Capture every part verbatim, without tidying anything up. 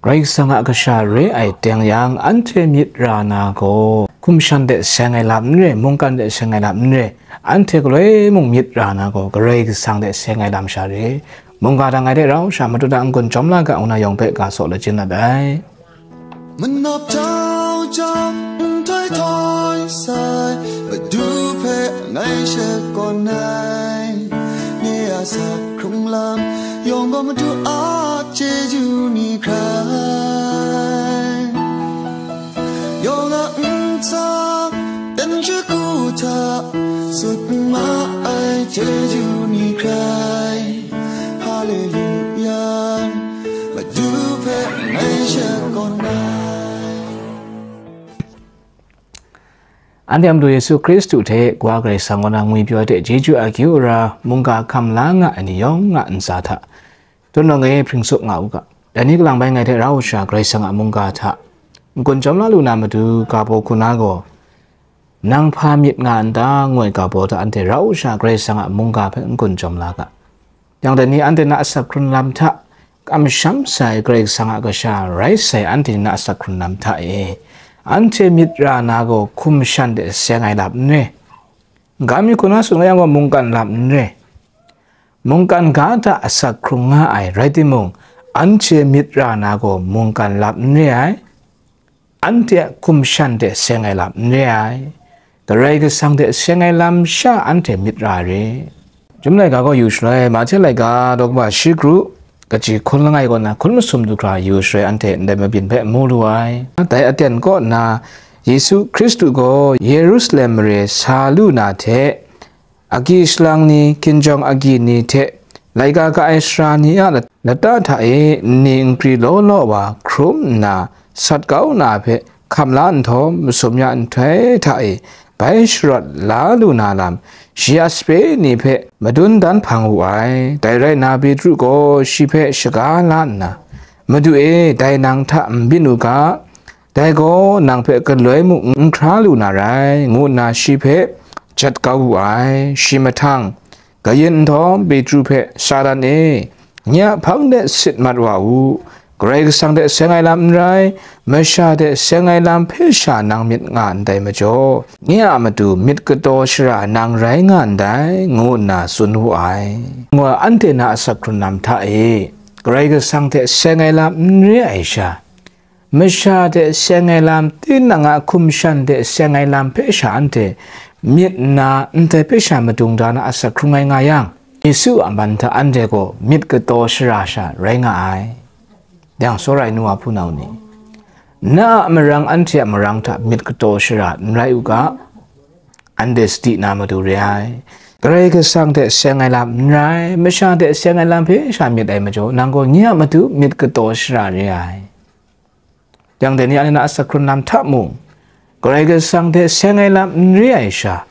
Karai Kasang a kasha re ai teng yang, anhte myit ra na gaw, hkum shan de seng ai lam n re, mungkan de seng ai lam n re, anhte galoi mung myit ra na gaw, Karai Kasang de seng ai lam sha re. Mungga dang ai de rau sha, Madu da n-gun chyawm la ga, ngu na yawng hpe ga saw lachyum dat ai. Manap jau jau, nhtoi htoi sai, Madu hpe ngai shakawn ai. Ni a asak hkrung lam yawng gaw Madu a chyeju ni hkrai. Yawng a ntsa, dan shagu hta, sut ma ai chyeju ni hkrai. Haleluya, Madu hpe ngai shakawn ai. Anhte a Madu Yesu Hkristu hte Wa Karai Kasang kaw na ngwipyaw ai hte chyeju akyu ra mungga hkam la nga ai ni yawng a ntsa hta, tun rawng e hpring tsup nga u ga. Dai ni kalang bai ngai hte rau sha Karai Kasang a mungga hta n-gun chyawm la lu na matu ga baw hku na gaw, nang hpa myit nga n ta? Ngu ai ga baw hta anhte rau sha Karai Kasang a mungga hpe n-gun chyawm la ga. Yang dai ni anhte na asak hkrun lam hta kamsham sai Karai Kasang a kasha rai sai anhte ni na asak hkrun lam hta e, anhte myit ra na gaw hkum shan de seng ai lam n re. Ga mi hku na tsun nga yang gaw mungkan lam n re. Mungkan ga hta asak hkrung nga ai rai timung, anhte myit ra na gaw mungkan lam n re ai. Anhte a hkum shan de seng ai lam n re ai. Karai Kasang de seng ai lam sha anhte myit ra re. Chyum laika gaw yu shaloi, Mahte laika daw kaba shi kru, kaji hkun langai kaw na hkun masum du hkra yu shaloi, anhte ndai mabyin hpe mu lu ai. Dai aten kaw nna, Yesu Hkristu gaw Yerusalem mare sa lu na hte, agyi shalang ni, hkinjawng agyi ni hte laika ka ai sara ni a lata hta e nni nkri law law wa hkrum nna sat kau na hpe hkam la nhtawm, masum ya nhtoi hta e bai sharawt la lu na lam, shi a sape ni hpe madun dan hpang wu ai. Dai rai nna, Petru gaw shi hpe shaga la nna, "Madu e, dai nang hta n byin u ga, dai gaw nang hpe galoi mung n hkra lu na rai," ngu nna shi hpe jat kau wu ai. Shi mahtang, kayin nhtawm, Petru hpe, "Satan e, nye a hpang de sit mat wa u. Karai Kasang de seng ai lam n rai, masha de seng ai lam hpe sha nang myit nga ndai majaw, nye a matu myit kataw shara nang rai nga ndai," ngu nna tsun wu ai. Ngu ai, anhte na asak hkrun lam hta e, Karai Kasang hte seng ai lam n re ai sha, masha hte seng ai lam, tinang a hkum shan hte seng ai lam hpe sha anhte myit nna, ndai hpe sha madung da na asak hkrung ai nga yang, Yesu a man hta anhte gaw myit kataw shara sha rai nga ai. Yang tsawra ai nu wa hpunau ni, na a marang anhte a marang hta myit kataw shara n rai u ga, anhte sadi na matu re ai. Karai Kasang hte seng ai lam n rai, masha hte seng ai lam hpe sha myit ai majaw, nang gaw nye a matu myit kataw shara re ai. Yang dai ni anhte na asak hkrun lam hta mung, Karai Kasang hte seng ai lam n re ai sha,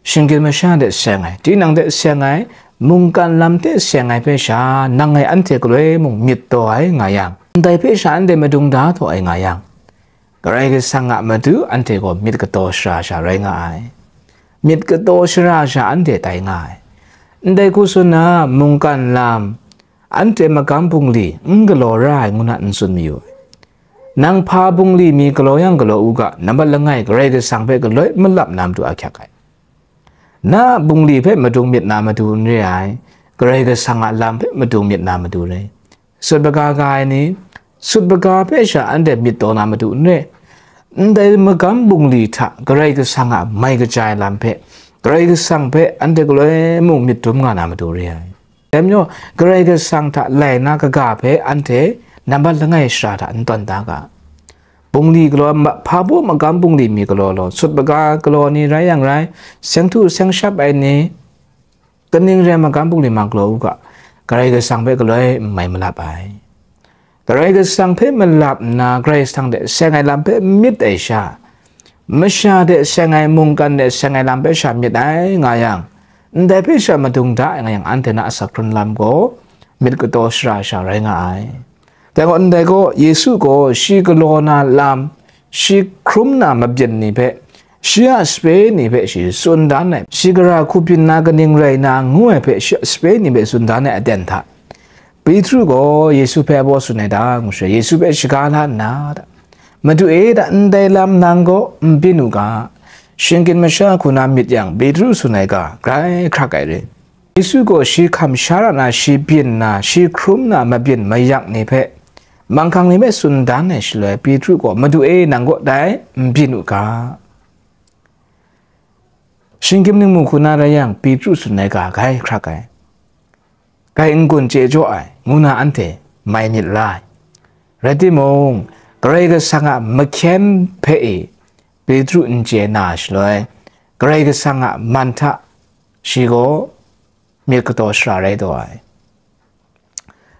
shinggyim masha hte seng ai, tinang hte seng ai, mungkan lam hte seng ai hpe sha, nang ngai anhte galoi mung myit taw ai nga yang, ndai hpe sha anhte madung da taw ai nga yang, Karai Kasang a matu anhte gaw myit kataw shara sha rai nga ai. Myit kataw shara sha anhte tai nga ai. Ndai hku tsun na, mungkan lam, anhte magam bungli n galaw ra ai ngu na n tsun mayu ai. Nang hpa bungli mi galaw yang galaw u ga, nambat langai Karai Kasang hpe galoi malap na matu ahkyak ai. Na a bungli hpe madung myit na matu n re ai, Karai Kasang a lam hpe madung myit na matu re. Sut maga ga ai ni, sut maga hpe sha anhte myit taw na matu n re. Ndai magam bungli hta Karai Kasang a mai kaja ai lam hpe, Karai Kasang hpe anhte galoi mung myit dum nga na matu re ai. Dai majaw, Karai Kasang hta lai na kaga hpe anhte nambat langai shara hta n tawn da ga. Bungli galaw, ma-, hpa baw magam bungli mi galaw law, sut maga galaw ni rai yang rai, seng htu seng shap ai ni, kaning rai magam bungli ma galaw u ga, Karai Kasang hpe galoi n mai malap ai. Karai Kasang hpe malap nna, Karai Kasang hte seng ai lam hpe myit ai sha, masha hte seng ai, mungkan hte seng ai lam hpe sha myit ai nga yang, ndai hpe sha madung da ai nga yang, anhte na asak hkrun lam gaw myit kataw shara sha rai nga ai. Dai gaw, ndai gaw, Yesu gaw shi galaw na lam, shi hkrum na mabyin ni hpe, shi a sape ni hpe shi tsun dan ai, shi gara hku byin na kaning rai na ngu ai hpe shi a sape ni hpe tsun dan ai aten hta, Petru gaw Yesu hpe abaw tsun ai da, ngu shaloi, Yesu hpe shaga la nna, Madu e, da, ndai lam nang gaw n byin u ga, shinggyim masha hku na myit yang, Petru tsun ai ga, grai hkrak ai re. Yesu gaw shi hkam sha ra na, shi byin na, shi hkrum na, mabyin mayak ni hpe, manghkang ni hpe tsun dan ai shaloi, Petru gaw, Madu e, nang gaw dai n byin u ga. Shinggyim ningmu hku na rai yang, Petru tsun ai ga, grai hkrak ai. Kai n-gun chye jaw ai, ngu na anhte mai myit la ai. Rai timung, Karai Kasang a mahkyen hpe e Petru n chye na shaloi, Karai Kasang a man hta shi gaw myit kataw shara rai taw ai.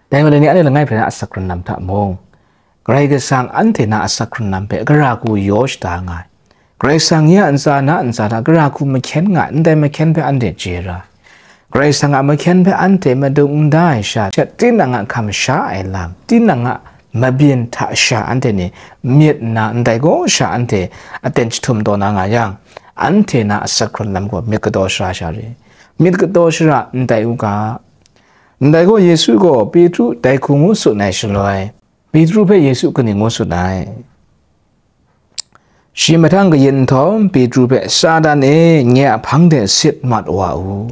Dai majaw ni, anhte langai hpre na asak hkrun lam hta mung, Karai Kasang anhte na asak hkrun lam hpe gara hku yaw shada nga ai. Karai Kasang ya ntsa na ntsa hta gara hku mahkyen nga ai, ndai mahkyen hpe anhte chye ra ai. Karai Kasang a mahkyen hpe anhte madung n da ai sha, tinang a hkam sha ai lam, tinang a mabyin hta sha anhte ni myit nna, ndai gaw sha anhte aten jahtum taw na nga yang, anhte na asak hkrun lam gaw myit kataw shara sha re. Myit kataw shara ndai u ga. Ndai gaw Yesu gaw Petru dai hku ngu tsun ai shaloi, Petru hpe Yesu kaning ngu tsun ai? Shi mahtang kayin nhtawm, Petru hpe, "Satan e, nye a hpang de sit mat wa u."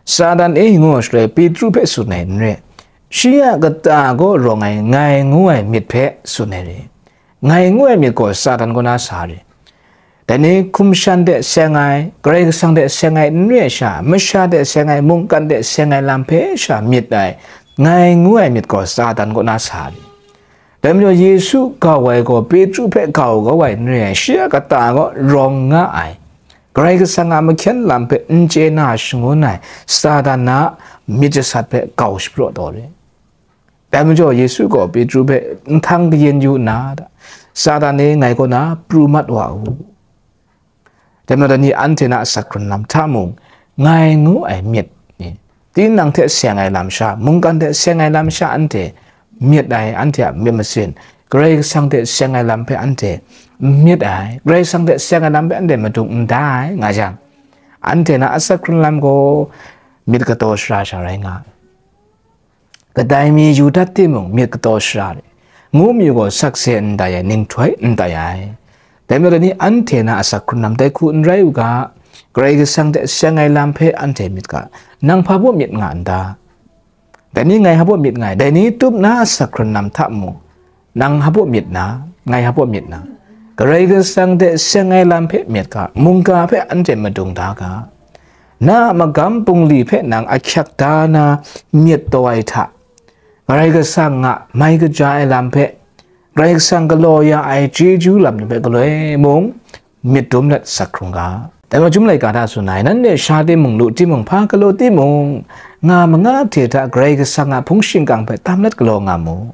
"Satan e," ngu shaloi, Petru hpe tsun ai n re. Shi a kata gaw rawng ai, ngai ngu ai myit hpe tsun ai re. Ngai ngu ai myit gaw Satan kaw na sa re. Dai ni hkum shan de seng ai, Karai Kasang de seng ai n re ai sha, masha de seng ai, mungkan de seng ai lam hpe sha myit ai, ngai ngu ai myit gaw Satan kaw na sa re. Dai majaw Yesu gau ai gaw Petru hpe gau kau ai n re ai, shi a kata gaw rawng nga ai, Karai Kasang a mahkyen lam hpe n chye na shangun ai Satan a myit jasat hpe gau shapraw taw re. Dai majaw Yesu gaw Petru hpe nhtang kayin yu nna, "Satan e, ngai kaw na pru mat wa u." Dai majaw dai ni anhte na asak hkrun lam hta mung, ngai ngu ai myit ni, tinang hte seng ai lam sha, mungkan hte seng ai lam sha anhte myit ai, anhte a myit masin, Karai Kasang hte seng ai lam hpe anhte n myit ai, Karai Kasang hte seng ai lam hpe anhte madung n da ai nga yang, anhte na asak hkrun lam gaw myit kataw shara sha rai nga ai. Kadai mi yu dat timung, myit kataw shara re, ngu mayu gaw sakse n tai ai, ninghtoi n tai ai. Dai majaw dai ni anhte na asak hkrun lam dai hku n rai u ga, Karai Kasang hte seng ai lam hpe anhte myit ga, nang hpa baw myit nga n ta? Dai ni ngai hpa baw myit nga ai, dai ni tup na asak hkrun lam hta mung, nang hpa baw myit na, ngai hpa baw myit na, Karai Kasang hte seng ai lam hpe myit ga, mungga hpe anhte madung da ga. Na a magam bungli hpe nang ahkyak da na myit taw ai hta, Karai Kasang a mai kaja ai lam hpe, Karai Kasang galaw ya ai chyeju lam ni hpe galoi mung myit dum let sak hkrung ga. Dai majaw, Chyum laika hta tsun ai, nanhte sha timung, lu timung, hpa galaw timung, nga manga hte hta Karai Kasang a hpung shingkang hpe tam let galaw nga mu.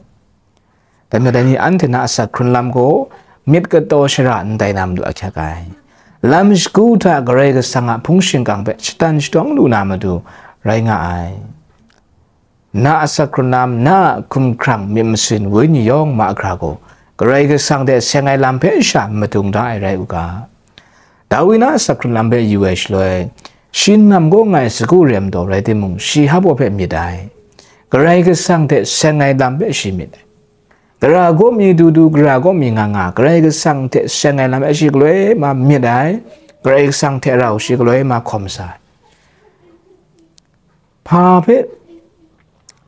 Dai majaw dai ni anhte na asak hkrun lam gaw myit kataw shara n tai na matu ahkyak ai. Lam shagu hta Karai Kasang a hpung shingkang hpe shatan shadawng lu na matu rai nga ai. Na asak hkrun lam, na a hkumhkrang myit masin wenyi yawng mahkra gaw, Karai Kasang hte seng ai lam hpe sha madung da ai rai u ga. Dawi na asak hkrun lam hpe yu ai shaloi, shi nam gaw ngai sagu rem taw rai timung, shi hpa baw hpe myit ai. Karai Kasang hte seng ai lam hpe shi myit ai. Gara gaw mi du du, gara gaw mi nga nga, Karai Kasang hte seng ai lam hpe shi galoi ma myit ai. Karai Kasang hte rau shi galoi ma hkawm sa ai. Hpa hpe,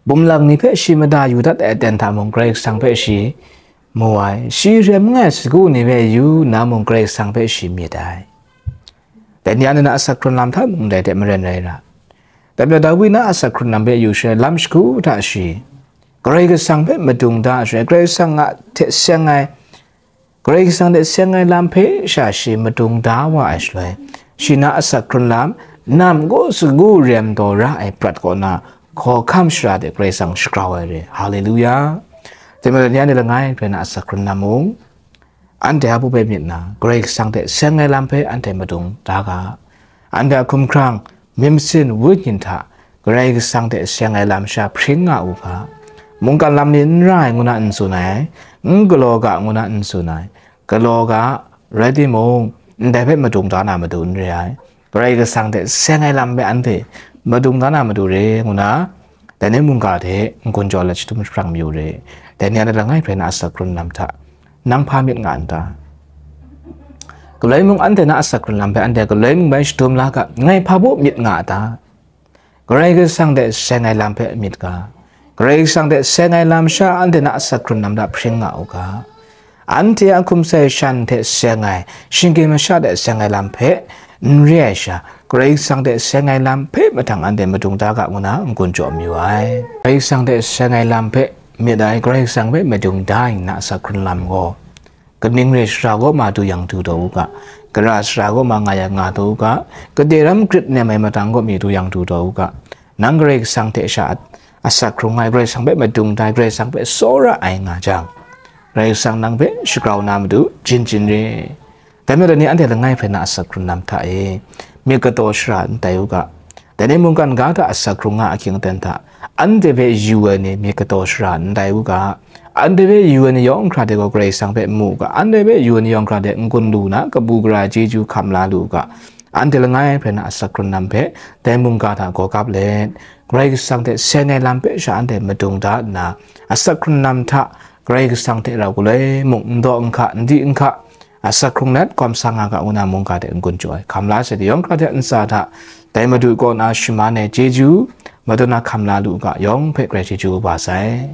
bumlang ni hpe shi mada yu dat ai aten hta mung, Karai Kasang hpe shi mu ai. Shi rem nga ai sagu ni hpe yu nna mung, Karai Kasang hpe shi myit ai. Dai ni anhte na asak hkrun lam hta mung dai hte maren rai ra. Dai majaw Dawi na asak hkrun lam hpe yu shaloi, lam shagu hta shi Karai Kasang hpe madung da ai shaloi, Karai Kasang a hte seng ai, Karai Kasang hte seng ai lam hpe sha shi madung da wa ai shaloi, shi na asak hkrun lam, nam gaw sagu rem taw ra ai prat kaw na hkawhkam shara de Karai Kasang shagrau ai re. Haleluya! Dai majaw, ni anhte langai hkrai na asak hkrun lam mung, anhte hpa baw hpe myit na, Karai Kasang hte seng ai lam hpe anhte madung da ga. Anhte a hkumhkrang, myit masin, wenyi hta Karai Kasang hte seng ai lam sha hpring nga u ga. Mungkan lam ni n ra ai ngu na n tsun ai, n galaw ga ngu na n tsun ai, galaw ga rai timung, ndai hpe madung da na matu n re ai. Karai Kasang hte seng ai lam hpe anhte madung da na matu re ngu na, Dai ni mungga hte n-gun jaw let shadum sharang mayu re. Dai ni a langai hpe na asak hkrun lam hta, nang hpa myit nga n ta? Galoi mung anhte na asak hkrun lam hpe anhte galoi mung bai shadum la ga, ngai hpa baw myit nga a ta? Karai Kasang hte seng ai lam hpe myit ga. Karai Kasang hte seng ai lam sha anhte na asak hkrun lam hta hpring nga u ga. Anhte a hkum sai shan hte seng ai, shinggyim masha hte seng ai lam hpe n re ai sha, Karai Kasang hte seng ai lam hpe mahtang anhte madung da ga ngu na n-gun jaw mayu ai. Karai Kasang hte seng ai lam hpe myit ai, Karai Kasang hpe madung da ai na asak hkrun lam gaw, kaning re sara kaw ma du yang du taw u ga, gara sara kaw ma nga yang nga taw u ga, gade ram grit nem ai matang kaw mi du yang du taw u ga, nang Karai Kasang hte sha asak hkrung ai, Karai Kasang hpe madung da ai, Karai Kasang hpe tsawra ai nga jang, Karai Kasang nang hpe shagrau na matu jin jin re. Dai majaw dai ni anhte langai hpe na asak hkrun lam hta e, myit kataw shara n tai u ga. Dai ni mungkan ga hta asak hkrung nga ahkying aten hta, anhte hpe yu ai ni myit kataw shara n tai u ga. Anhte hpe yu ai ni yawng hkra de gaw Karai Kasang hpe mu u ga. Anhte hpe yu ai ni yawng hkra de n-gun lu na kabu gara chyeju hkam la lu u ga. Anhte langai hpe na asak hkrun lam hpe dai mungga hta gaw kap let, Karai Kasang hte seng ai lam hpe sha anhte madung da nna, asak hkrun lam hta Karai Kasang hte rau galoi mung n daw n hka, n di n hka, asak hkrung let kawm sa nga ga ngu na mungga hte n-gun jaw ai. Hkam la sai de yawng hkra de ntsa hta, dai Madu kaw na shaman ai chyeju, Madu na hkam la lu u ga, yawng hpe Karai chyeju kaba sai.